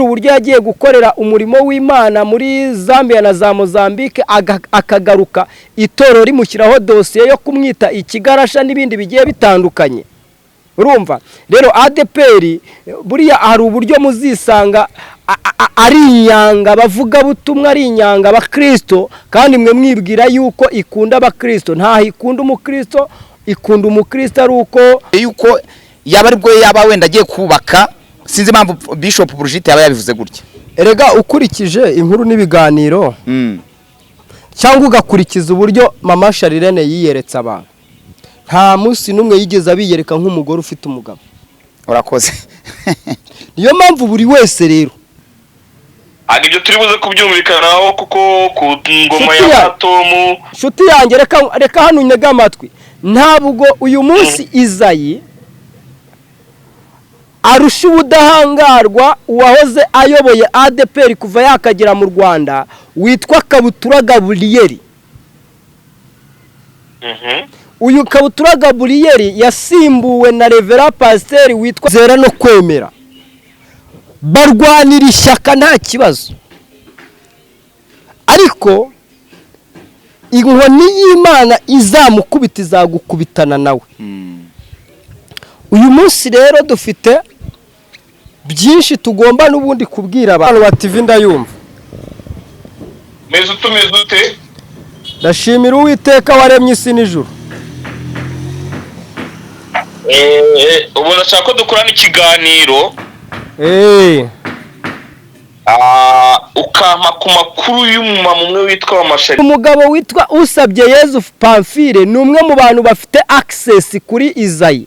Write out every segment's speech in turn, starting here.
Uburyo yagiye gukorera umurimo w'Imana muri Zambia na za Mozambique, akagaruka itorero rimushyiraho dosiye yo kumwita ikigarasha n'ibindi bigiye bitandukanye. Urumva rero, ADEPR buriya hari uburyo muzisanga ari inyanga abavugabutumwa, ari inyanga abakristo, kandi mwe mwibwira yuko ikunda abakristo. Ntaho ikunda umukristo, ikunda umukristo ari uko yuko yaba aribwo yaba wenda agiye kubaka. Sinzi impamvu Bishop Brigitte yaba yabivuze gutya. Erega ukurikije inkuru n'ibiganiro cyangwa ugakurikiza uburyo Mama Charlene yiyeretse abantu, nta munsi n'umwe yigeze abiyereka nk'umugore ufite umugabo. Urakoze. Niyo mpamvu buri wese rero Ntabwo ibyo turi buze kubyumvikanaho, kuko ku ngoma Nshuti ya Tomu Nshuti yanjye, reka hano unyege amatwi. Ntabwo uyu munsi Izayi arusha ubudahangarwa uwahoze ayoboye ADEPR kuva yakagera mu Rwanda witwa Kabutura Gaburiyeri. Uyu Kabutura Gaburiyeri yasimbuwe na Reverend Pasiteri witwa Zera no kwemera. Barwanira ishyaka, nta kibazo, ariko inkoni y'Imana izamukubita izagukubitana nawe. Uyu munsi rero dufite byinshi tugomba n'ubundi kubwira abantu ba TV. Ndayumva. Meze utumeze ute? Ndashimira Uwiteka waremye isi n'ijuru. Ubu ndashaka ko dukorana ikiganiro, ukampa ku makuru y'umumama umwe witwa Mama. Umugabo witwa Usabye Yezu Pamphile ni umwe mu bantu bafite access kuri Izayi,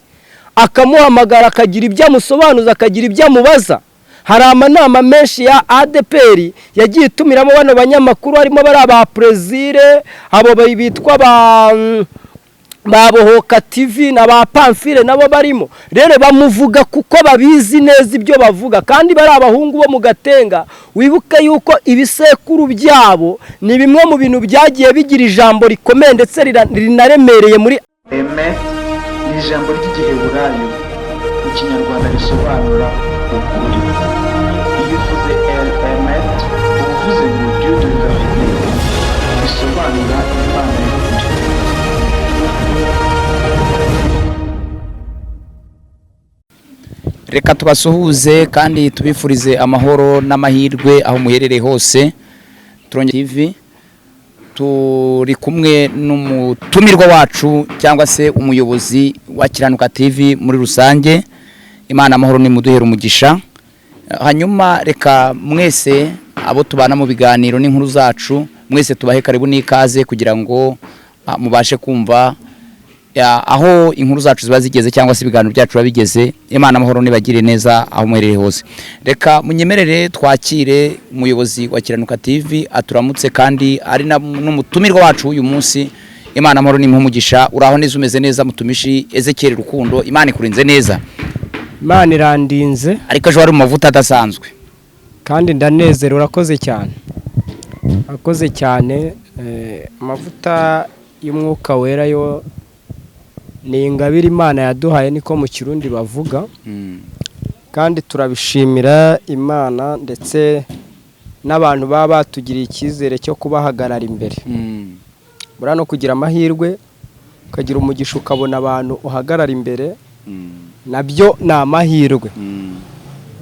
akamuhamagara, akagira ibyo amusobanuza, akagira ibyo amubaza. Hari amanama menshi ya ADEPR yagiye itumiramo bano banyamakuru, harimo bariya ba Perezire, abo bitwa ba Bohoka TV na ba Pamphile nabo barimo. Rero bamuvuga kuko babizi neza ibyo bavuga, kandi bari abahungu bo mu Gatenga. Wibuke yuko ibisekuru byabo ni bimwe mu bintu byagiye bigira ijambo rikomeye ndetse rinaremereye muri Emet ni ijambo ry'Igiheburayo, mu Kinyarwanda risobanura ukuri. Iyo uvuze El Emet, uba uvuze ngo Dieu de vérité, bisobanura Imana y'ukuri. Reka tubasuhuze kandi tubifurize amahoro n'amahirwe aho muherereye hose. Turongeye TV, turi kumwe n'umutumirwa wacu cyangwa se umuyobozi wa Kiranuka TV muri rusange. Imana amahoro nimuduhera umugisha. Hanyuma reka mwese abo tubana mu biganiro n'inkuru zacu, mwese tubahe karibu n'ikaze kugira ngo mubashe kumva aho inkuru zacu ziba zigeze cyangwa se ibiganiro byacu biba bigeze. Imana amahoro nibagire neza aho muherereye hose. Reka munyemerere twakire umuyobozi wa Kiranuka TV aturamutse, kandi ari n'umutumirwa wacu uyu munsi. Imana amahoro nimuhe umugisha. Uraho neza, umeze neza, mutumishi Ezekiel Rukundo? Imana ikurinze neza? Imana irandinze. Ariko ejo wari mu mavuta adasanzwe. Kandi ndanezerewe. Urakoze cyane, urakoze cyane. Amavuta y'Umwuka Wera yo ni ingabire Imana yaduhaye, niko mu Kirundi bavuga, kandi turabishimira Imana ndetse n'abantu baba batugiriye icyizere cyo kubahagarara imbere. Buriya no kugira amahirwe, ukagira umugisha, ukabona abantu uhagarara imbere, nabyo ni amahirwe.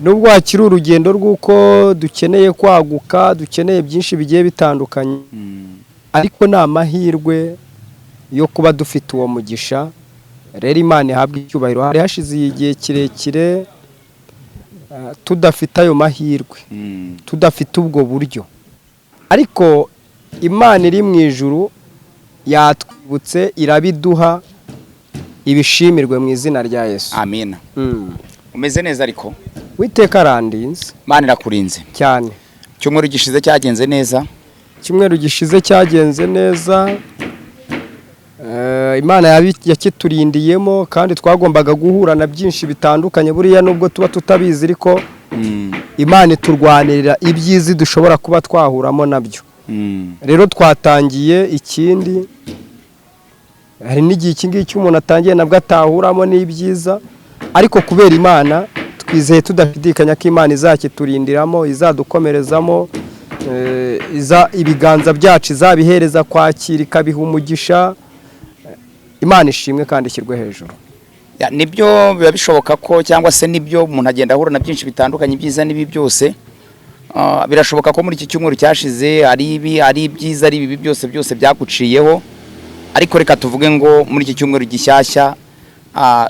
Nubwo hakiri urugendo rw'uko dukeneye kwaguka, dukeneye byinshi bigiye bitandukanye, ariko ni amahirwe yo kuba dufite uwo mugisha. Rero Imana ihabwa icyubahiro. Hari hashize igihe kirekire tudafite ayo mahirwe, tudafite ubwo buryo, ariko Imana iri mu ijuru yatwibutse, irabiduha. Ibishimirwe mu izina rya Yesu. Amina. Umeze neza ariko? Witeka arandinze. Imana irakurinze. Cyane. Icyumweru gishize cyagenze neza? Icyumweru gishize cyagenze neza. Imana yakiturindiyemo, kandi twagombaga guhura na byinshi bitandukanye. Buriya nubwo tuba tutabizi, ariko Imana iturwanirira ibyiza dushobora kuba twahuramo nabyo. Rero twatangiye ikindi. Hari n'igihe iki ngiki umuntu atangiye nabwo atahuramo n'ibyiza, ariko kubera Imana Twizeye tudashidikanya ko Imana izakiturindiramo, izadukomerezamo, ibiganza byacu izabihereza kwakira, ikabiha umugisha. Imana ishimwe kandi ishyirwe hejuru. Ya, nibyo, biba bishoboka ko, cyangwa se nibyo, umuntu agenda ahura na byinshi bitandukanye, ibyiza n'ibi byose. Birashoboka ko muri iki cyumweru cyashize ari ibi, ari ibyiza, ari ibibi, byose byose byaguciyeho. Ariko reka tuvuge ngo muri iki cyumweru gishyashya,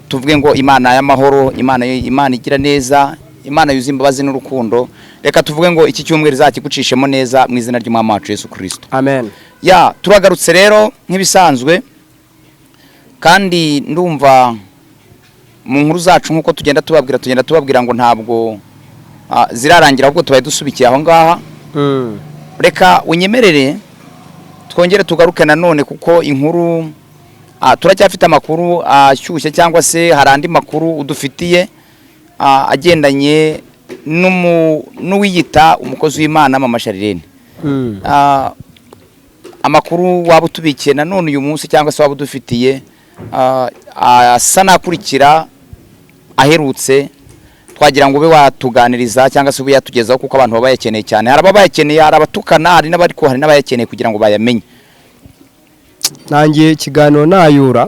tuvuge ngo Imana y'amahoro, Imana igira neza, Imana yuzuye imbabazi n'urukundo, reka tuvuge ngo iki cyumweru izakigucishemo neza mu izina ry'Umwami wacu Yesu Kirisito. Amen. Ya, turagarutse rero nk'ibisanzwe, kandi ndumva mu nkuru zacu, nk'uko tugenda tubabwira ngo ntabwo zirarangira, ahubwo tubaye dusubikiye aho ngaha. Reka unyemerere twongere tugaruke nanone, kuko inkuru turacyafite amakuru ashyushye, cyangwa se hari andi makuru udufitiye agendanye n'uwiyita umukozi w'Imana Mama Charlene. Amakuru waba utubikiye nanone uyu munsi, cyangwa se waba udufitiye, asa n'akurikira aherutse, twagira ngo ube watuganiriza cyangwa se ube yatugezaho, kuko abantu baba bayakeneye cyane. Hari ababa bayakeneye, hari abatukana, hari n'abariko, hari n'abayakeneye kugira ngo bayamenye. Nangiye ikiganiro nayura.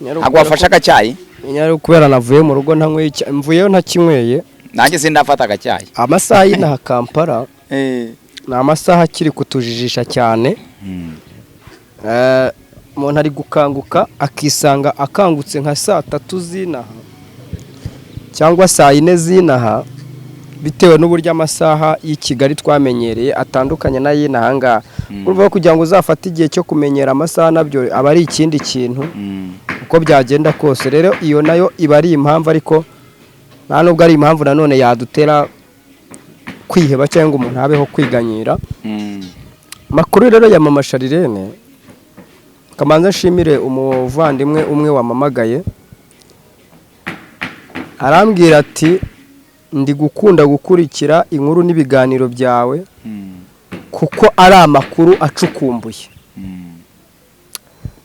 Ntabwo wafashe agacyayi? Nyari kubera navuye mu rugo ntanyweye mvuyeyo ntakinyweye. Nanjye sindafata agacyayi. Amasaha y'inaha Kampala ni amasaha akiri kutujijisha cyane. Umuntu ari gukanguka akisanga akangutse nka saa 3 z'inaha cyangwa saa 4 z'inaha, bitewe n'uburyo amasaha y'i Kigali twamenyereye atandukanye n'ay'inaha ngaha. Urumva ko kugira ngo uzafate igihe cyo kumenyera amasaha nabyo aba ari ikindi kintu. Uko byagenda kose rero, iyo nayo iba ari impamvu, ariko nta nubwo ari impamvu nanone yadutera kwiheba cyangwa umuntu abeho kwiganyira. Makuru rero ya Mama Charlene, kamanza nshimire umuvandimwe umwe wamamagaye, arambwira ati: "Ndi gukunda gukurikira inkuru n'ibiganiro byawe kuko ari amakuru acukumbuye."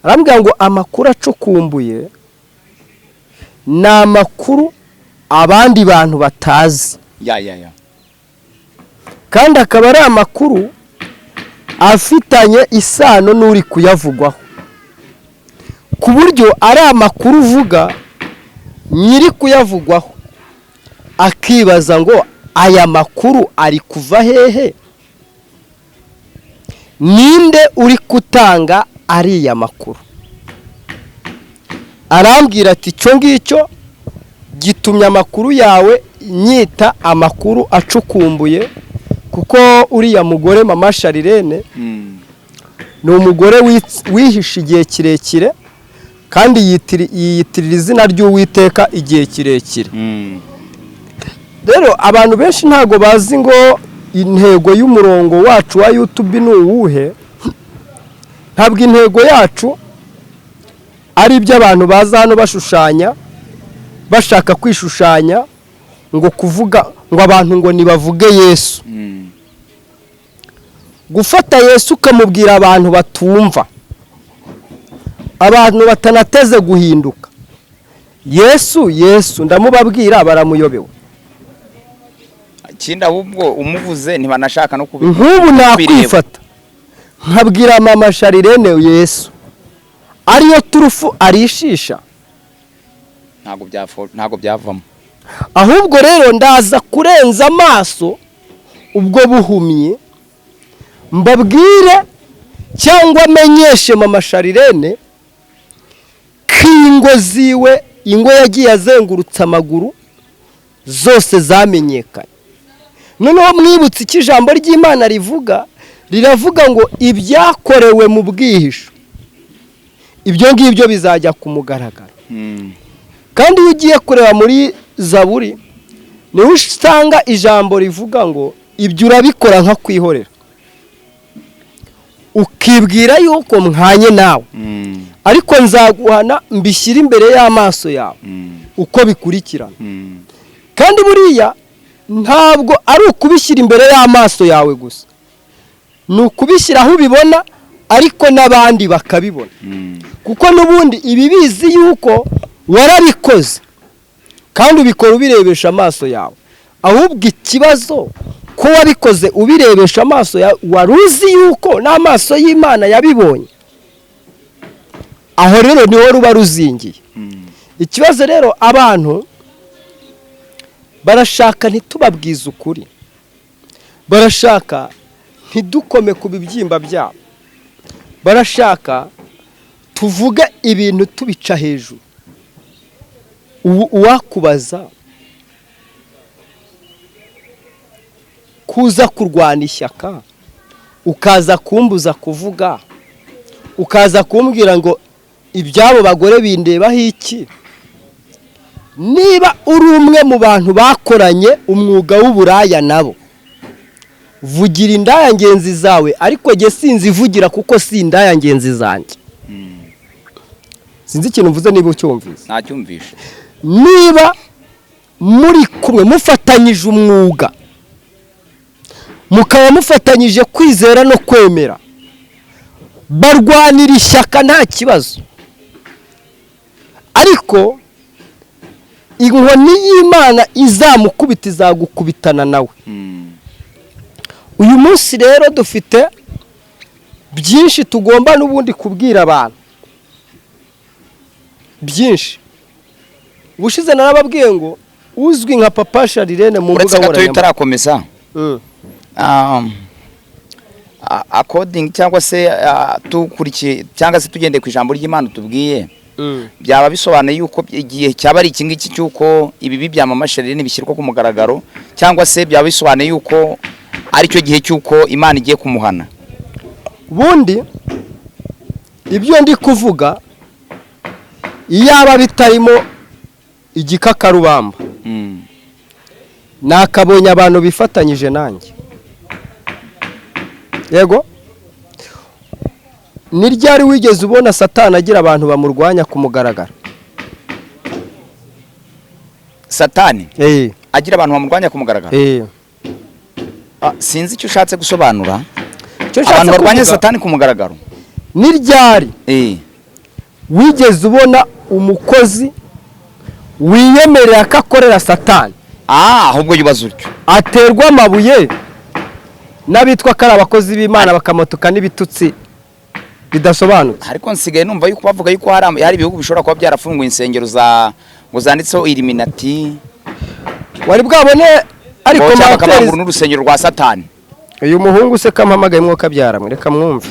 Arambwira ngo amakuru acukumbuye ni amakuru abandi bantu batazi, ya ya ya kandi akaba ari amakuru afitanye isano n'uri kuyavugwaho, ku buryo ari amakuru uvuga nyiri kuyavugwaho akibaza ngo: "Aya makuru ari kuva hehe? Ninde uri gutanga ariya makuru?" Arambwira ati: "Icyo ngicyo gitumye amakuru yawe nyita amakuru acukumbuye, kuko uriya mugore Mama Charlene ni umugore wihishe igihe kirekire kandi yiyitirira izina ry'Uwiteka igihe kirekire." Rero abantu benshi ntabwo bazi ngo intego y'umurongo wacu wa YouTube ni uwuhe. Ntabwo intego yacu ari ibyo abantu baza hano bashushanya, bashaka kwishushanya, ngo kuvuga ngo abantu ngo nibavuge Yesu. Gufata Yesu ukamubwira abantu batumva, abantu batanateze guhinduka, Yesu, Yesu ndamubabwira baramuyobewe. Ikindi ahubwo umuvuze ntibanashaka no Nk'ubu kubireba. nakwifata nkabwira Mama Charlene Yesu ariyo turufu arishisha? Ntabwo byavamo. Ahubwo rero ndaza kurenza amaso ubwo buhumyi, mbabwire cyangwa menyeshe Mama Charlene ko ingo ziwe, ingo yagiye azengurutse amaguru zose zamenyekanye. Noneho mwibutse icyo ijambo ry'Imana rivuga. Riravuga ngo ibyakorewe mu bwihisho, ibyo ngibyo bizajya ku mugaragaro. Kandi iyo ugiye kureba muri Zaburi, niho usanga ijambo rivuga ngo ibyo urabikora nka kwihorera, ukibwira yuko mwanye nawe, ariko nzaguhana mbishyire imbere y'amaso yawe uko bikurikirana. Kandi buriya ntabwo ari ukubishyira imbere y'amaso yawe gusa, ni ukubishyira aho ubibona, ariko n'abandi bakabibona, kuko n'ubundi ibi bizi yuko warabikoze. Kandi ubikora ubirebesha amaso yawe. Ahubwo ikibazo, ko wabikoze ubirebesha amaso yawe, wari uzi yuko n'amaso y'Imana yabibonye? Aho rero niho ruba ruzingiye. Ikibazo rero, abantu barashaka ntitubabwize ukuri, barashaka ntidukome ku bibyimba byabo, barashaka tuvuge ibintu tubica hejuru. Ubu uwakubaza kuza kurwana ishyaka, ukaza kumbuza kuvuga, ukaza kumbwira ngo iby'abo bagore bindebaho iki? Niba uri umwe mu bantu bakoranye umwuga w'uburaya nabo, vugira indaya ngenzi zawe, ariko jye sinzivugira kuko si indaya ngenzi zanjye. Sinzi ikintu mvuze niba ucyumvise. Ntacyumvishe. Niba muri kumwe mufatanyije umwuga, mukaba mufatanyije kwizera no kwemera, barwanira ishyaka nta kibazo, ariko inkoni y'Imana izamukubita izagukubitana nawe. Uyu munsi rero dufite byinshi tugomba n'ubundi kubwira abantu byinshi. Ubushize narababwiye ngo uzwi nka Papa Sharirene mu Uretse mbuga gato nkoranyambaga utarakomeza, according cyangwa se tukurikiye cyangwa se tugendeye ku ijambo ry'Imana tubwiye, byaba bisobanuye yuko igihe cyaba ari iki ngiki cy'uko ibibi bya Mama Sharirene bishyirwa ku mugaragaro, cyangwa se byaba bisobanuye yuko aricyo gihe cy'uko Imana igiye kumuhana? Ubundi ibyo ndi kuvuga, iyaba bitarimo igikakarubamba, nakabonye abantu bifatanyije nanjye. Yego, ni ryari wigeze ubona Satani agira abantu bamurwanya ku mugaragaro? Satani Eh. agira abantu bamurwanya ku mugaragaro? Eh. Ah, sinzi icyo ushatse gusobanura. Icyo nshatse Abantu barwanya kuvuga, Satani ku mugaragaro? Ni ryari wigeze ubona umukozi wiyemerera ko akorera Satani Ah, ahubwo yubaza utyo. aterwa amabuye n'abitwa ko ari abakozi b'Imana, bakamutuka n'ibitutsi bidasobanutse? Ariko nsigaye numva yuko bavuga yuko hari ibihugu bishobora kuba byarafunguye insengero za ngo zanditseho Illuminati. Wari bwabone ariko ngo cyangwa commentaire? bakabangura n'urusengero rwa Satani. Uyu muhungu se kampamagaye, mwuka byaramwe, reka mwumve.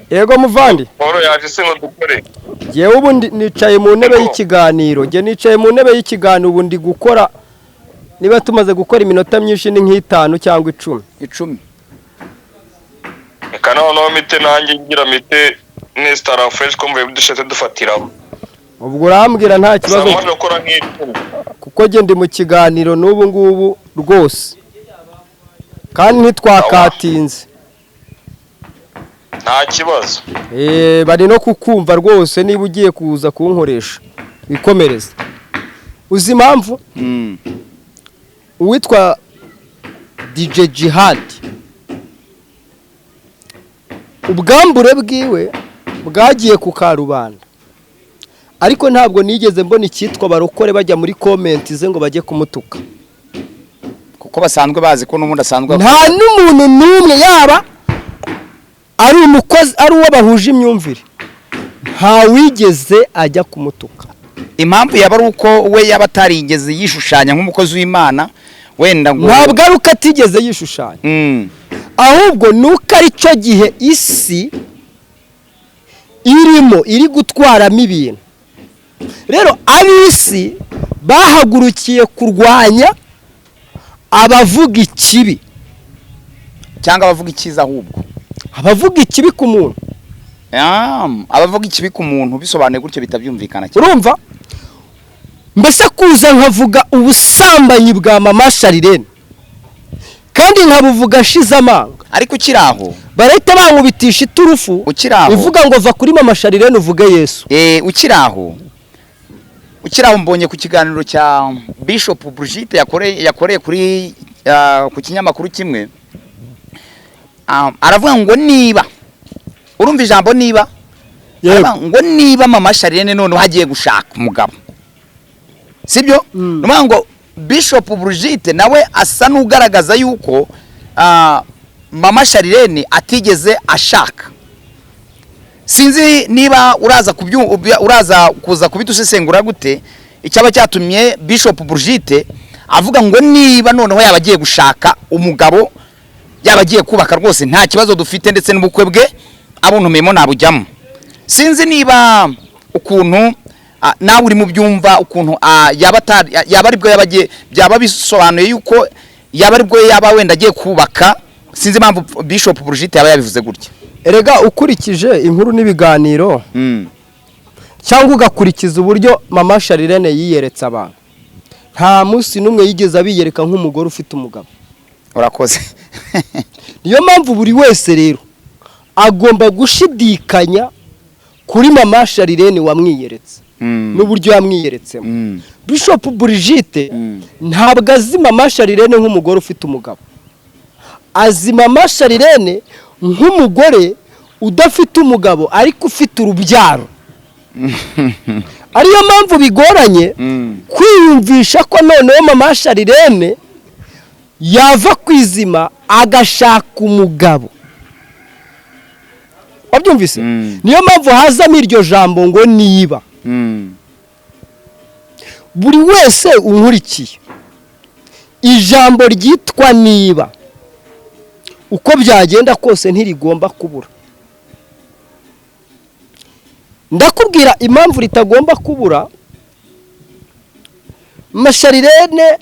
Yego muvandi. Paul yaje se ngo dukore? Ngewe ubu nicaye mu ntebe y'ikiganiro, njye nicaye mu ntebe y'ikiganiro, ubu ndi gukora. Niba tumaze gukora iminota myinshi ni nk'itanu cyangwa 10. 10. Reka noneho mite nanjye ngira mite nesitara fresh ko mvuye dushatse dufatiraho. Ubwo urambwira, nta kibazo. Gusa maze gukora nk'icumi. Kuko njye ndi mu kiganiro n'ubu ngubu rwose, kandi ntitwakatinze. Nta kibazo. Bari no kukumva rwose. Niba ugiye kuza kunkoresha, wikomereze. Uzi impamvu? Uwitwa DJ Jihad, ubwambure bwiwe bwagiye ku karubanda, ariko ntabwo nigeze mbona icyitwa barokore bajya muri comment ze ngo bajye kumutuka. Kuko basanzwe bazi ko n'ubundi asanzwe. Nta n'umuntu n'umwe, yaba ari umukozi, ari uwo bahuje imyumvire, nta wigeze ajya kumutuka. Impamvu yaba ari uko we yaba atarigeze yishushanya nk'umukozi w'Imana wenda ngo? Ntabwo ari uko atigeze yishushanya, ahubwo ni uko ari cyo gihe isi irimo iri gutwaramo ibintu. Rero ab'isi bahagurukiye kurwanya abavuga ikibi. Cyangwa abavuga icyiza ahubwo? Abavuga ikibi ku muntu. Ah, abavuga ikibi ku muntu. Bisobanuye gutyo bitabyumvikana cyane. Urumva mbese kuza nkavuga ubusambanyi bwa Mama Sharirene, kandi nkabuvuga ashize amanga, Ariko ukiri aho, barahita bankubitisha iturufu ukiri aho, ivuga ngo va kuri Mama Sharirene uvuge Yesu. Ukiri aho, mbonye ku kiganiro cya Bishop Brigitte yakoreye kuri ku kinyamakuru kimwe. Aravuga ngo niba urumva ijambo niba Yego. Aravuga ngo niba Mama Charlene noneho agiye gushaka umugabo, sibyo? Ni ukuvuga ngo Bishop Brigitte nawe asa n'ugaragaza yuko Mama Charlene atigeze ashaka. Sinzi niba uraza kuza kubidusesengura gute, icyaba cyatumye Bishop Brigitte avuga ngo niba noneho yaba agiye gushaka umugabo, yaba agiye kubaka, rwose nta kibazo dufite, ndetse n'ubukwe bwe abuntumiyemo nabujyamo. Sinzi niba ukuntu nawe uri mu byumva, ukuntu yaba aribwo yaba agiye, byaba bisobanuye yuko yaba aribwo yaba wenda agiye kubaka. Sinzi impamvu Bishop Brigitte yaba yabivuze gutya. Erega ukurikije inkuru n'ibiganiro cyangwa ugakurikiza uburyo Mama Charlene yiyeretse abantu, nta munsi n'umwe yigeze abiyereka nk'umugore ufite umugabo. Urakoze. Niyo mpamvu buri wese rero agomba gushidikanya kuri Mama Charlene wamwiyeretse n'uburyo yamwiyeretsemo. Bishop Brigitte ntabwo azi Mama Charlene nk'umugore ufite umugabo, azi Mama Charlene nk'umugore udafite umugabo ariko ufite urubyaro. Ariyo mpamvu bigoranye kwiyumvisha ko noneho Mama Charlene yava ku izima agashaka umugabo. Wabyumvise? Niyo mpamvu hazamo iryo jambo ngo niba. Buri wese unkurikiye, ijambo ryitwa niba, uko byagenda kose ntirigomba kubura. Ndakubwira impamvu ritagomba kubura. Mama Charlene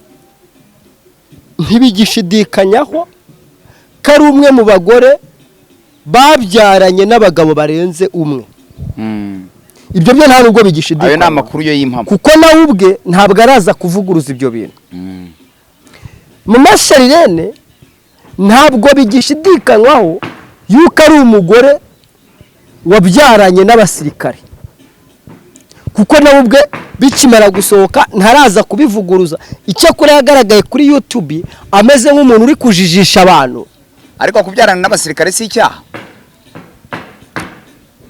ntibigishidikanyaho ko ari umwe mu bagore babyaranye n'abagabo barenze umwe. Ibyo byo nta nubwo Ayo ni bigishidikanywa, amakuru yo y'impamo. kuko nawe ubwe ntabwo araza kuvuguruza ibyo bintu. Mama Charlene ntabwo bigishidikanywaho yuko ari umugore wabyaranye n'abasirikare, kuko nawe ubwe bikimara gusohoka ntaraza kubivuguruza. Icyakora yagaragaye kuri YouTube ameze nk'umuntu uri kujijisha abantu. Ariko kubyarana n'abasirikare si icyaha.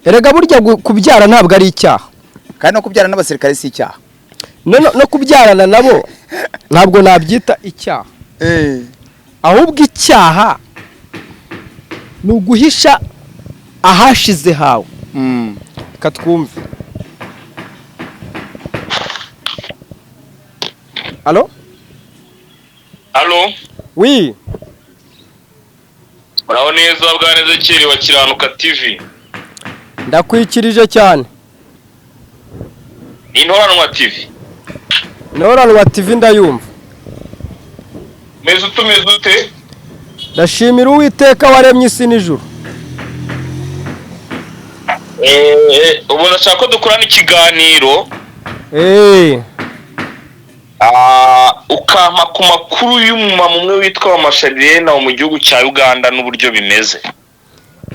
Erega burya kubyara ntabwo ari icyaha. Kandi no kubyarana n'abasirikare si icyaha. No kubyarana nabo ntabwo nabyita icyaha, ahubwo icyaha ni uguhisha ahashize hawe. Reka twumve. Allo? Allo? Oui. Muraho neza, bwana Ezekeri wa Kiranuka TV? Ndakwikirije cyane. Ni Intoranwa TV. Ntoranwa TV, ndayumva. Meze utumeze ute? Ndashimira Uwiteka waremye isi n'ijuru. Ubu ndashaka ko dukorana ikiganiro. Ukampa ku makuru y'umumama umwe witwa Mama Charlene wo mu gihugu cya Uganda n'uburyo bimeze.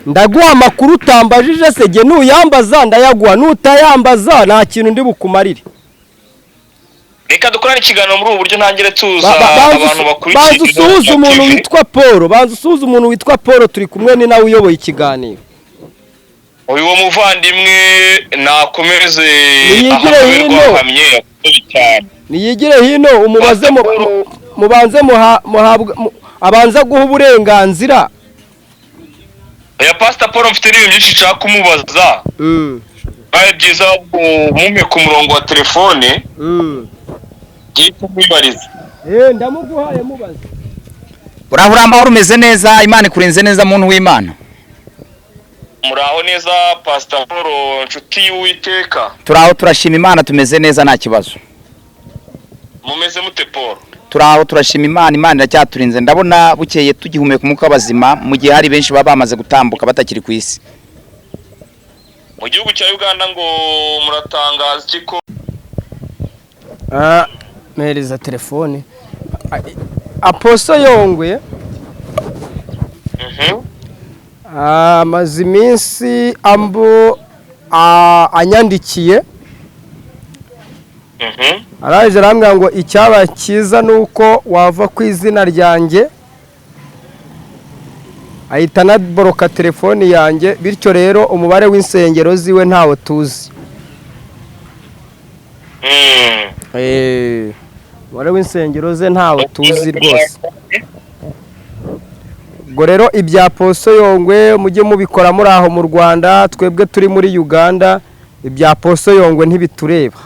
Ndaguha amakuru utambajije se? Jye nuyambaza ndayaguha, nutayambaza nta kintu ndi bukumarire. Reka dukorane ikiganiro muri ubu buryo, ntangire tuza abantu bakurikiye Banza usuhuze Intoranwa umuntu TV. witwa Paul, banza usuhuze umuntu witwa Paul turi kumwe, ni nawe uyoboye ikiganiro. Uyu wo muvandimwe nakomeze Niyigire aho hino. rwahamye yakoze cyane. Niyigire hino umubaze, mubanze muhabwa abanza guha uburenganzira. Ya Pastor Paul, mfite n'ibintu byinshi nshaka kumubaza. Bibaye byiza mumpe ku murongo wa telefone ngiye kumwibariza. Ndamuguhaye, mubaze. Urahura amahoro, umeze neza, Imana ikurinze neza, muntu w'Imana. Muraho neza, Pastor Paul, nshuti y'Uwiteka? Turaho, turashima Imana, tumeze neza, nta kibazo. Mumeze mute, Paul? Turaho, turashima Imana, Imana iracyaturinze. Ndabona bukeye tugihumeka umwuka w'abazima, mu gihe hari benshi baba bamaze gutambuka batakiri ku isi. Mu gihugu cya Uganda ngo muratangaza iki ko Mpereza telefone. Apostle Yongwe amaze iminsi ambo anyandikiye. Araje arambwira ngo icyaba cyiza ni uko wava ku izina ryanjye. Ahita anaboroka telefoni yanjye. Bityo rero umubare w'insengero ziwe ntawo tuzi. Umubare w'insengero ze ntawo tuzi rwose. Ubwo rero ibya Apostle Yongwe mujye mubikora muri aho mu Rwanda, twebwe turi muri Uganda, ibya Apostle Yongwe ntibitureba.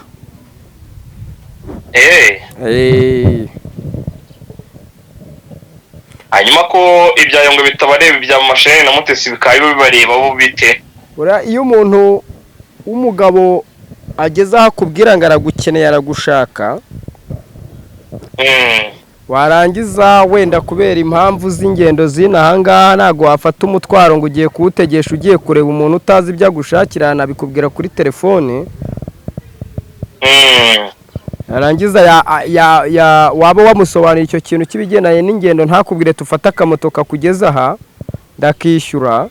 Hanyuma ko ibya Yongwe bitabareba, ibya Mashene na Mutesi bikaba bibareba bo bite? Buriya iyo umuntu w'umugabo ageze aho akubwira ngo aragukeneye, aragushaka, warangiza wenda kubera impamvu z'ingendo z'ino ahangaha, ntabwo wafata umutwaro ngo ugiye kuwutegesha ugiye kureba umuntu utazi ibyo agushakira, yanabikubwira kuri telefone. Yarangiza waba wamusobanuriye icyo kintu cy'ibigendanye n'ingendo, ntakubwire tufate akamoto kakugeza aha ndakishyura.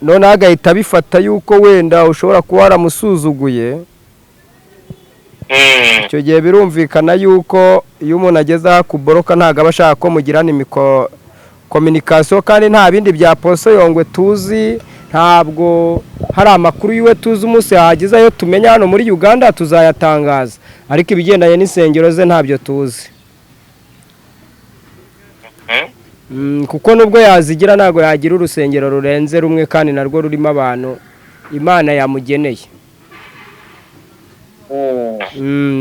Noneho agahita abifata yuko wenda ushobora kuba waramusuzuguye. Icyo gihe birumvikana yuko iyo umuntu ageze aho akuboroka, ntabwo aba ashaka ko mugirana communication. Kandi nta bindi bya Apostle Yongwe tuzi, ntabwo hari amakuru yiwe tuzi. Umunsi yahageze ayo tumenya hano muri Uganda tuzayatangaza, ariko ibigendanye n'insengero ze ntabyo tuzi. Kuko nubwo yazigira, ntabwo yagira urusengero rurenze rumwe, kandi narwo rurimo abantu Imana yamugeneye.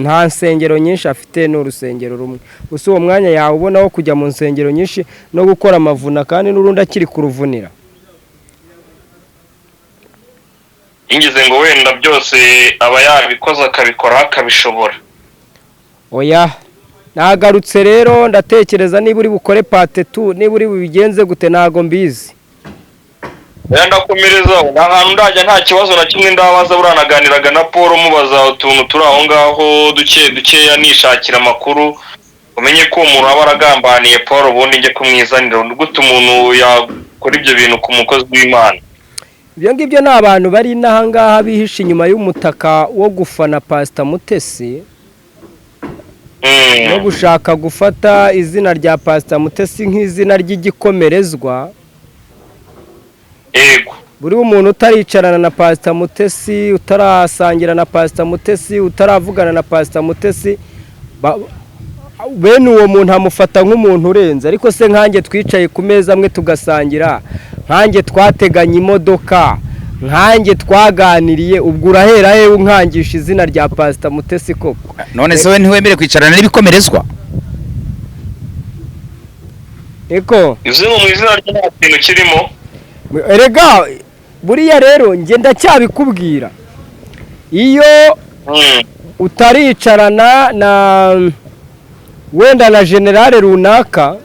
Nta nsengero nyinshi afite, ni urusengero rumwe gusa. Uwo mwanya yawubona wo kujya mu nsengero nyinshi no gukora amavuna, kandi n'urundi akiri kuruvunira? Yingize ngo wenda byose aba yabikoze, akabikora, akabishobora. Oya, nagarutse rero. Ndatekereza niba uri bukore part 2, niba uri bubigenze gute, ntago mbizi. Oya, ndakomereza. Nta hantu ndajya, nta kibazo na kimwe ndabaza. Buranaganiraga na Paul, mubaza utuntu turi aho ngaho duke dukeya, nishakira amakuru. Umenye ko uwo muntu aba aragambaniye Paul, ubundi njye kumwizanira. Gute umuntu yakora ibyo bintu ku mukozi w'Imana? Ibyo ngibyo ni abantu bari inaha ngaha bihishe inyuma y'umutaka wo gufana Pasita Mutesi no gushaka gufata izina rya Pasita Mutesi nk'izina ry'igikomerezwa. Buri umuntu utaricarana na Pasita Mutesi, utarasangira na Pasita Mutesi, utaravugana na Pasita Mutesi, bene uwo muntu amufata nk'umuntu urenze. Ariko se nkanjye twicaye ku meza amwe tugasangira, nkanjye twateganye imodoka, nkanjye twaganiriye, ubwo urahera he unkangisha izina rya Pasita Mutesi koko? None se we ntiwemere kwicarana n'ibikomerezwa? Eko. Bivuze ngo mu izina rye nta kintu kirimo. Erega buriya rero njye ndacyabikubwira, iyo utaricarana na wenda na generale runaka,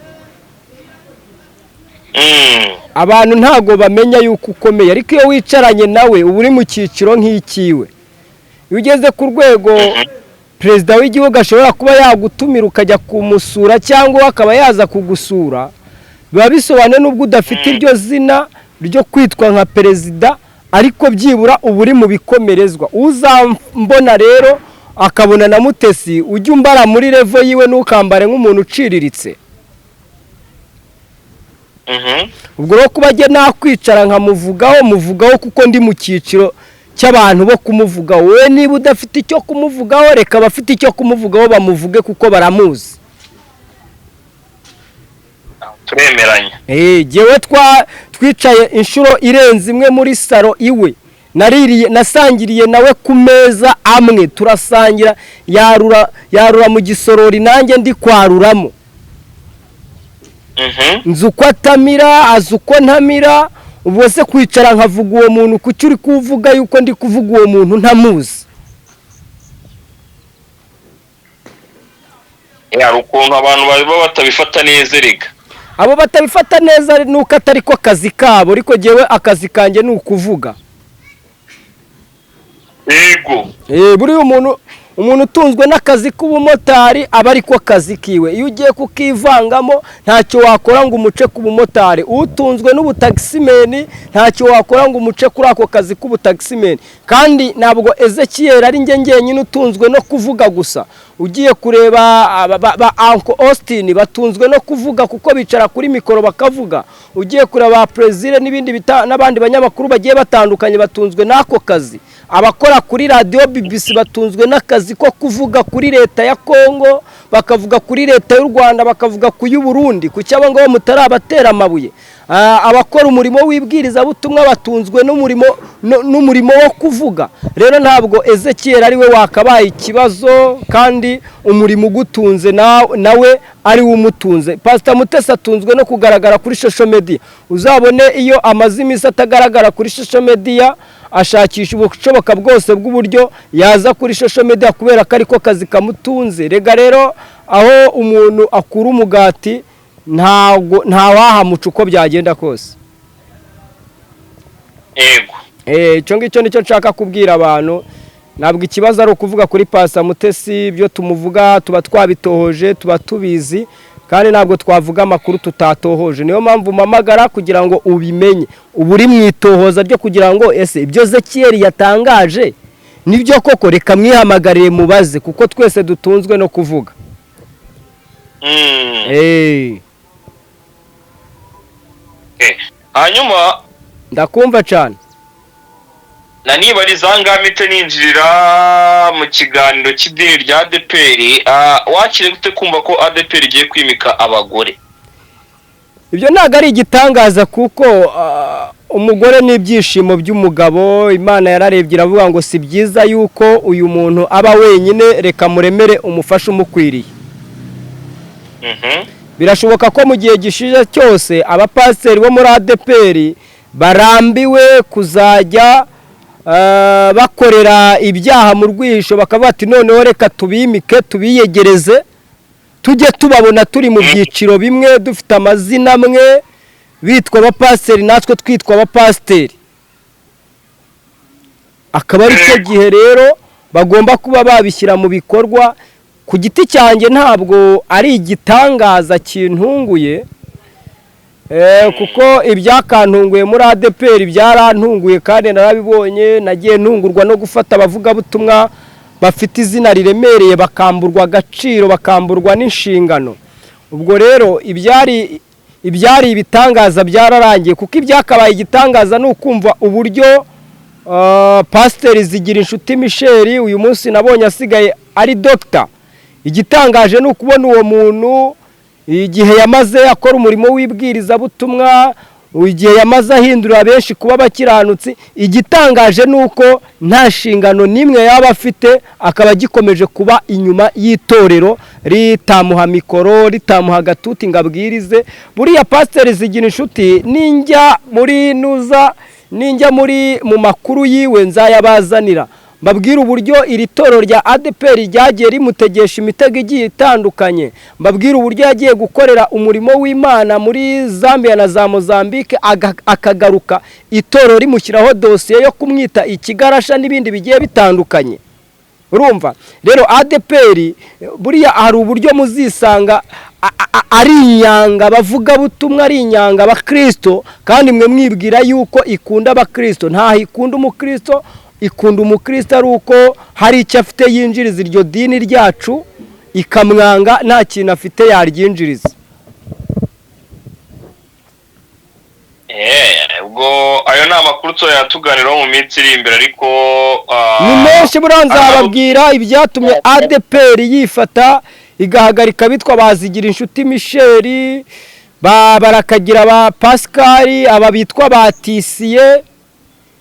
abantu ntago bamenya yuko ukomeye. Ariko iyo wicaranye nawe, uba uri mu cyiciro nk'ikiwe. Iyo ugeze ku rwego perezida w'igihugu ashobora kuba yagutumira ukajya kumusura, cyangwa we akaba yaza kugusura, biba bisobanuye n'ubwo udafite iryo zina ryo kwitwa nka perezida, ariko byibura uba uri mu bikomerezwa. Uzambona rero akabona na Mutesi, ujye umbara muri level yiwe, ntukambare nk'umuntu uciriritse. Ubwo rero kuba ajya nakwicara nkamuvugaho, muvugaho kuko ndi mu cyiciro cy'abantu bo kumuvugaho. Wowe niba udafite icyo kumuvugaho, reka abafite icyo kumuvugaho bamuvuge kuko baramuzi. Turemeranya. Jyewe twicaye inshuro irenze imwe muri salo iwe, naririye, nasangiriye nawe ku meza amwe, turasangira, yarura yarura mu gisorori nanjye ndi kwaruramo. Nzi uko atamira, azi uko ntamira. Ubwo se kwicara nkavuga uwo muntu, kuki uri kuvuga yuko ndi kuvuga uwo muntu ntamuzi? Hari ukuntu abantu baba batabifata neza erega. Abo batabifata neza nuko atari ko kazi kabo, ariko jyewe akazi kanjye ni ukuvuga. Buriya umuntu Umuntu utunzwe n'akazi k'ubumotari aba ariko kazi kiwe, iyo ugiye kukivangamo ntacyo wakora ngo umuce ku bumotari. Utunzwe n'ubutagisimeni ntacyo wakora ngo umuce kuri ako kazi k'ubutagisimeni. Kandi ntabwo Ezekiel ari njye njyenyine utunzwe no kuvuga gusa. Ugiye kureba ba Uncle Austin batunzwe no kuvuga kuko bicara kuri mikoro bakavuga. Ugiye kureba ba Prezire n'ibindi n'abandi banyamakuru bagiye batandukanye batunzwe n'ako kazi. Abakora kuri radiyo BBC batunzwe n'akazi ko kuvuga kuri leta ya Kongo, bakavuga kuri leta y'u Rwanda, bakavuga ku y'u Burundi. Kuki abo ngabo mutarabatera amabuye? Abakora umurimo w'ibwirizabutumwa batunzwe n'umurimo wo kuvuga. Rero ntabwo Ezekiel ari we wakabaye ikibazo, kandi umurimo ugutunze nawe ari we umutunze. Pastor Mutesi atunzwe no kugaragara kuri social media. Uzabone iyo amaze iminsi atagaragara kuri social media, ashakisha ubushoboka bwose bw'uburyo yaza kuri social media kubera ko ariko kazi kamutunze. Rega rero aho umuntu akura umugati ntabwo ntawahamuca uko byagenda kose. Yego. Icyo ngicyo nicyo nshaka kubwira abantu. Ntabwo ikibazo ari ukuvuga kuri Pastor Mutesi, ibyo tumuvuga tuba twabitohoje, tuba tubizi, kandi ntabwo twavuga amakuru tutatohoje. Niyo mpamvu mpamagara kugira ngo ubimenye, uba uri mu itohoza ryo kugira ngo ese ibyo Ezekiel yatangaje nibyo koko, reka mwihamagarire mubaze, kuko twese dutunzwe no kuvuga. Hanyuma Ndakumva cyane. Na nibariza ngaha mpite ninjirira mu kiganiro cy'idini rya ADEPR. Wakire gute kumva ko ADEPR igiye kwimika abagore? Ibyo ntabwo ari igitangaza kuko umugore ni ibyishimo by'umugabo. Imana yararebye iravuga ngo si byiza yuko uyu muntu aba wenyine, reka muremere umufasha umukwiriye. Birashoboka ko mu gihe gishize cyose abapasiteri bo muri ADEPR barambiwe kuzajya bakorera ibyaha mu rwihisho, bakavuga ati noneho reka tubimike, tubiyegereze, tujye tubabona turi mu byiciro bimwe, dufite amazina amwe, bitwa abapasiteri natwe twitwa abapasiteri. Akaba ari cyo gihe rero bagomba kuba babishyira mu bikorwa. Ku giti cyanjye ntabwo ari igitangaza kintunguye, kuko ibyakantunguye muri ADEPR byarantunguye kandi narabibonye. Nagiye ntungurwa no gufata abavugabutumwa bafite izina riremereye bakamburwa agaciro, bakamburwa n'inshingano. Ubwo rero ibyari ibitangaza byararangiye, kuko ibyakabaye igitangaza ni ukumva uburyo Pasiteri Zigira Inshuti Michel uyu munsi nabonye asigaye ari dogita. Igitangaje ni ukubona uwo muntu igihe yamaze akora umurimo w'ibwirizabutumwa, igihe yamaze ahindura benshi kuba abakiranutsi, igitangaje ni uko nta nshingano n'imwe yaba afite, akaba agikomeje kuba inyuma y'itorero, ritamuha mikoro, ritamuha agatuti ngo abwirize. Buriya Pasiteri Zigira Inshuti, ninjya muri nuza, ninjya muri mu makuru yiwe nzayabazanira, mbabwire uburyo iri torero rya ADEPR ryagiye rimutegesha imitego igiye itandukanye, mbabwire uburyo yagiye gukorera umurimo w'Imana muri Zambia na za Mozambique, akagaruka itorero rimushyiraho dosiye yo kumwita ikigarasha n'ibindi bigiye bitandukanye. Urumva rero ADEPR buriya hari uburyo muzisanga ari inyanga abavugabutumwa, ari inyanga abakristo, kandi mwe mwibwira yuko ikunda abakristo. Ntaho ikunda umukristo, ikunda umukristo ari uko hari icyo afite yinjiriza iryo dini ryacu, ikamwanga nta kintu afite yaryinjiriza. Ubwo ayo ni amakuru tuyatuganiraho mu minsi iri imbere, ariko ni menshi. Buriya nzababwira ibyatumye ADEPR yifata igahagarika bitwa bazigira Inshuti Michel, ba barakagira ba Pascal, aba bitwa ba Tisiye,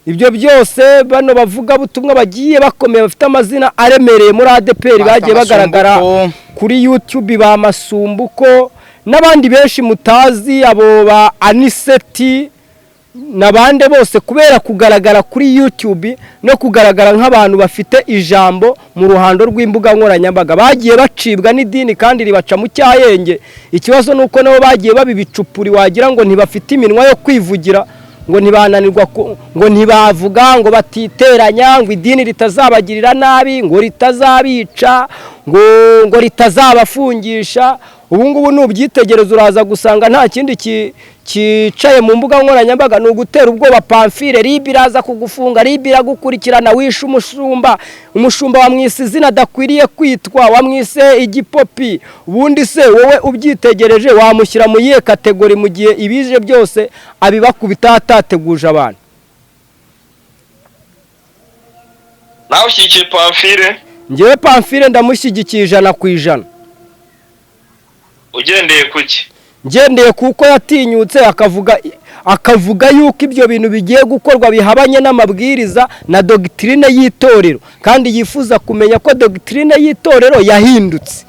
ibyo byose bano bavuga butumwa bagiye bakomeye bafite amazina aremereye muri ADEPR bagiye bagaragara kuri YouTube, ba Masumbuko n'abandi benshi mutazi, abo ba Aniseti n'abandi bose, kubera kugaragara kuri YouTube no kugaragara nk'abantu bafite ijambo mu ruhando rw'imbuga nkoranyambaga, bagiye bacibwa n'idini kandi ribaca mu cyayenge. Ikibazo ni uko nabo bagiye babibicupuri, wagira ngo ntibafite iminwa yo kwivugira. ngo ntibananirwa ngo ntibavuga ngo batiteranya, ngo idini ritazabagirira nabi, ngo ritazabica, ngo ritazabafungisha. Ubu ngubu nubyitegereza uraza gusanga nta kindi cyicaye mu mbuga nkoranyambaga, ni ugutera ubwoba Pamphile. RIB iraza kugufunga, RIB iragukurikirana, wishe umushumba, umushumba wamwise izina adakwiriye kwitwa, wamwise igipopi. Ubundi se wowe ubyitegereje wamushyira mu yihe category, mu gihe ibije byose abibakubita atateguje abantu? Nawe ushyigikiye Pamphile? Ngewe Pamphile ndamushyigikiye 100%. Ugendeye kuki? Ngendeye kuko yatinyutse akavuga yuko ibyo bintu bigiye gukorwa bihabanye n'amabwiriza na doctrine y'itorero, kandi yifuza kumenya ko doctrine y'itorero yahindutse.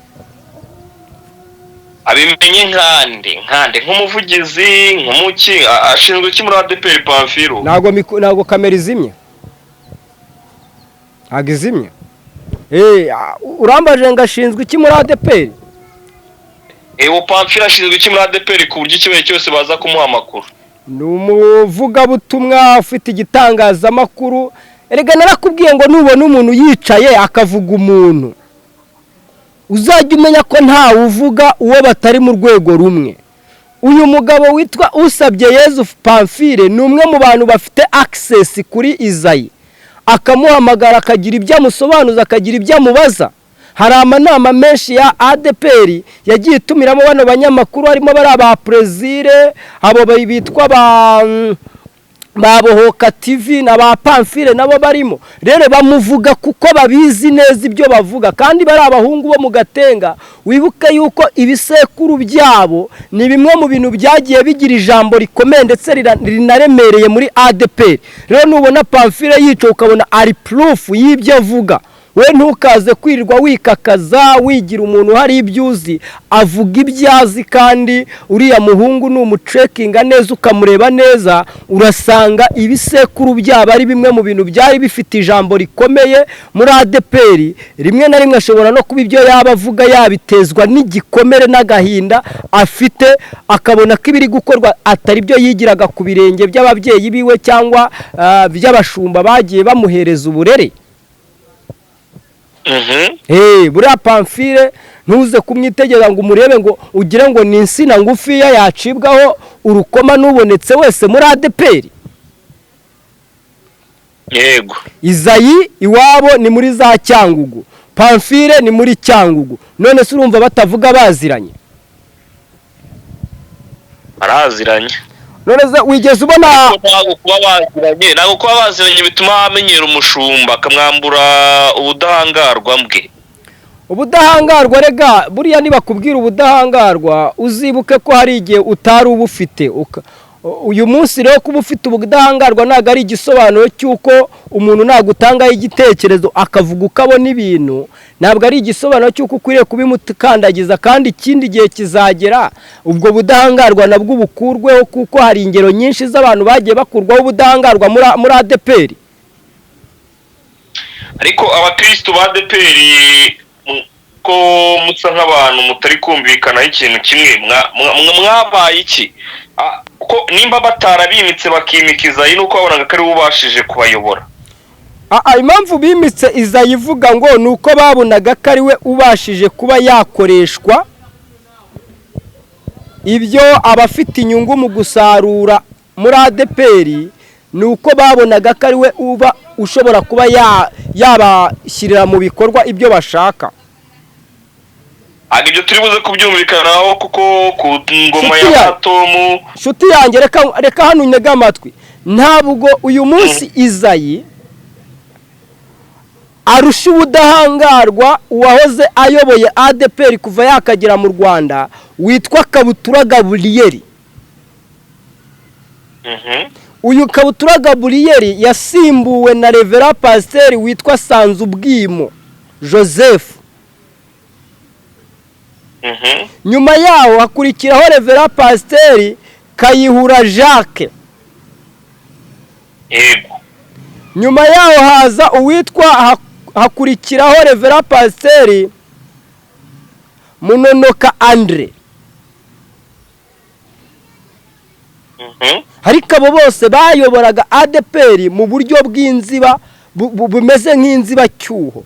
Abimenye nkande nk'umuvugizi, nk'umuki, ashinzwe iki muri ADEPR Pamphile? Ntabwo kamera izimye, ntabwo izimye. Urambaje ngo ashinzwe iki muri ADEPR? Uwo Pamphile ashinzwe iki muri ADEPR ku buryo ikibaye cyose baza kumuha amakuru? Ni umuvugabutumwa ufite igitangazamakuru. Erega narakubwiye ngo nubona umuntu yicaye akavuga umuntu, uzajya umenya ko ntawe uvuga uwo batari mu rwego rumwe. Uyu mugabo witwa Usabye Yezu Pamphile ni umwe mu bantu bafite access kuri Izayi, akamuhamagara akagira ibyo amusobanuza, akagira ibyo amubaza. Hari amanama menshi ya ADEPR yagiye itumiramo bano banyamakuru, harimo bari ba Prezire, abo bitwa ba Bohoka TV na ba Pamphile nabo barimo. Rero bamuvuga kuko babizi neza ibyo bavuga, kandi bari abahungu bo mu Gatenga. Wibuke yuko ibisekuru byabo ni bimwe mu bintu byagiye bigira ijambo rikomeye ndetse rinaremereye muri ADEPR. Rero nubona Pamphile yica ukabona ari proof y'ibyo avuga, we ntukaze kwirirwa wikakaza wigira umuntu hari ibyo uzi. Avuga ibyo azi, kandi uriya muhungu ni umucekinga neza ukamureba neza, urasanga ibisekuru byabo ari bimwe mu bintu byari bifite ijambo rikomeye muri ADEPR. Rimwe na rimwe ashobora no kuba ibyo yaba avuga yabitezwa n'igikomere n'agahinda afite, akabona ko ibiri gukorwa atari byo yigiraga ku birenge by'ababyeyi biwe cyangwa by'abashumba bagiye bamuhereza uburere. Buriya Pamphile ntuze kumwitegereza ngo umurebe ngo ugire ngo ni insina ngufiya yacibwaho urukoma n'ubonetse wese muri ADEPR. Yego. Izayi iwabo ni muri za Cyangugu, Pamphile ni muri Cyangugu. None se urumva batavuga baziranye? Baraziranye. None se wigeze ubona? Ntabwo kuba baziranye bituma amenyera umushumba akamwambura ubudahangarwa bwe. Ubudahangarwa rega buriya nibakubwira ubudahangarwa, uzibuke ko hari igihe utari ubufite. Uyu munsi rero kuba ufite ubudahangarwa ntabwo ari igisobanuro cy'uko umuntu nagutangaho igitekerezo akavuga uko abona ibintu, ntabwo ari igisobanuro cy'uko ukwiriye kubimukandagiza. Kandi ikindi gihe kizagera ubwo budahangarwa nabwo bukurweho, kuko hari ingero nyinshi z'abantu bagiye bakurwaho ubudahangarwa muri ADEPR. Ariko abakirisitu ba ADEPR ko musa nk'abantu mutari kumvikanaho ikintu kimwe, mwabaye iki? Ko nimba batarabimitse bakimika Izayi, nuko babonaga ko ari we ubashije kubayobora. Impamvu bimitse Izayi ivuga ngo ni uko babonaga ko ari we ubashije kuba yakoreshwa ibyo abafite inyungu mu gusarura muri ADEPR, ni uko babonaga ko ari we uba ushobora kuba yabashyirira mu bikorwa ibyo bashaka. Ibyo turi buze kubyumvikanaho kuko ku ngoma ya Tomu. Nshuti yanjye, reka hano unyege amatwi. Ntabwo uyu munsi Izayi arusha ubudahangarwa uwahoze ayoboye ADEPR kuva yakagera mu Rwanda witwa Kabutura Gaburiyeri. Uyu Kabutura Gaburiyeri yasimbuwe na Revera Pasiteri witwa Sanzubwimo Joseph. Nyuma yaho hakurikiraho Revera Pasiteri Kayihura Jacques. Yego. Nyuma yaho haza uwitwa, hakurikiraho Revera Pasiteri Munonoka Andre. Ariko abo bose bayoboraga ADEPR mu buryo bw'inziba bumeze nk'inzibacyuho.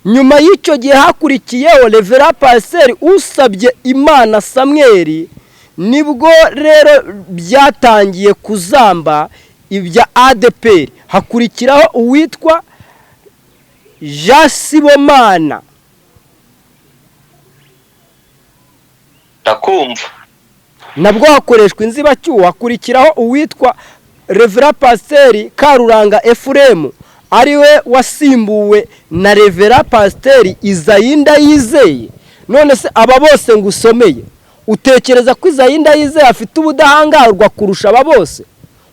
Nyuma y'icyo gihe hakurikiyeho Reverend Pasiteri Usabye Imana Samweri, nibwo rero byatangiye kuzamba ibya ADEPR, hakurikiraho uwitwa Jean Sibomana. Ndakumva. Nabwo hakoreshwa inzibacyuho, hakurikiraho uwitwa Reverend Pasiteri Karuranga Efuremu, ariwe wasimbuwe na Reverend Pasiteri Izayi Ndayizeye. None se aba bose ngusomeye, utekereza ko Izayi Ndayizeye afite ubudahangarwa kurusha aba bose?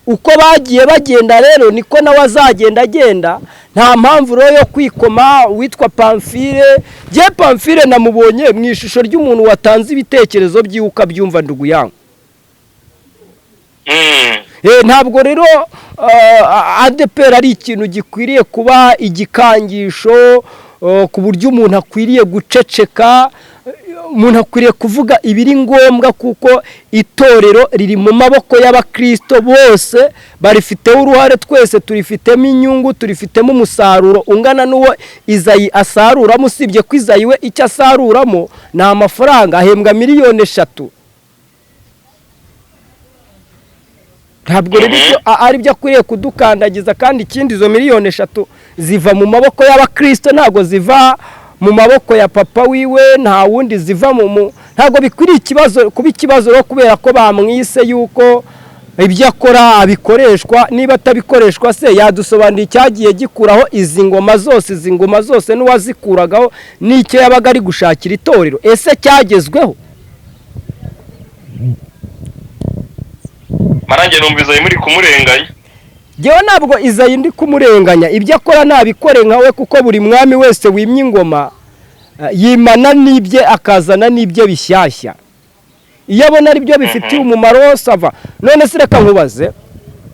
Uko bagiye bagenda rero niko nawe azagenda agenda. Nta mpamvu rero yo kwikoma uwitwa Pamfile. Jye Pamfile namubonye mu ishusho ry'umuntu watanze ibitekerezo byiwe, ukabyumva, ndugu yangu. Ntabwo rero ADEPR ari ikintu gikwiriye kuba igikangisho ku buryo umuntu akwiriye guceceka. Umuntu akwiriye kuvuga ibiri ngombwa, kuko itorero riri mu maboko y'abakristo bose, barifiteho uruhare, twese turifitemo inyungu, turifitemo umusaruro ungana n'uwo Izayi asaruramo, usibye ko Izayi we icyo asaruramo ni amafaranga, ahembwa 3 miliyoni. Ntabwo rero ibyo ari byo akwiriye kudukandagiza. Kandi ikindi, izo 3 miliyoni ziva mu maboko y'abakristo, ntabwo ziva mu maboko ya papa wiwe, nta wundi ziva mu, ntabwo bikwiriye ikibazo kuba ikibazo rero kubera ko bamwise yuko ibyo akora abikoreshwa. Niba atabikoreshwa se, yadusobanurira icyagiye gikuraho izi ngoma zose, izi ngoma zose n'uwazikuragaho, n'icyo yabaga ari gushakira itorero? Ese cyagezweho? Marange numva Izayi muri kumurenganya. Njyewe ntabwo Izayi ndi kumurenganya, ibyo akora ntabikore nkawe, kuko buri mwami wese wimye ingoma yimana n'ibye, akazana n'ibye bishyashya iyo abona ari byo bifitiye umumaro. Ça va. None se reka nkubaze,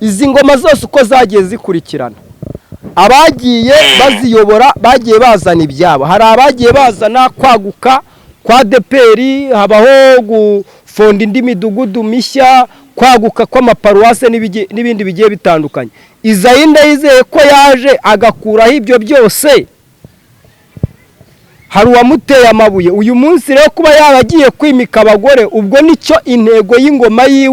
izi ngoma zose uko zagiye zikurikirana, abagiye baziyobora bagiye bazana ibyabo. Hari abagiye bazana kwaguka kwa ADEPR, habaho gufonda indi midugudu mishya, kwaguka kw'amaparuwase n'ibindi bigiye bitandukanye. Izayi Ndayizeye ko yaje agakuraho ibyo byose, hari uwamuteye amabuye? Uyu munsi rero kuba yaba agiye kwimika abagore, ubwo nicyo intego y'ingoma yiwe.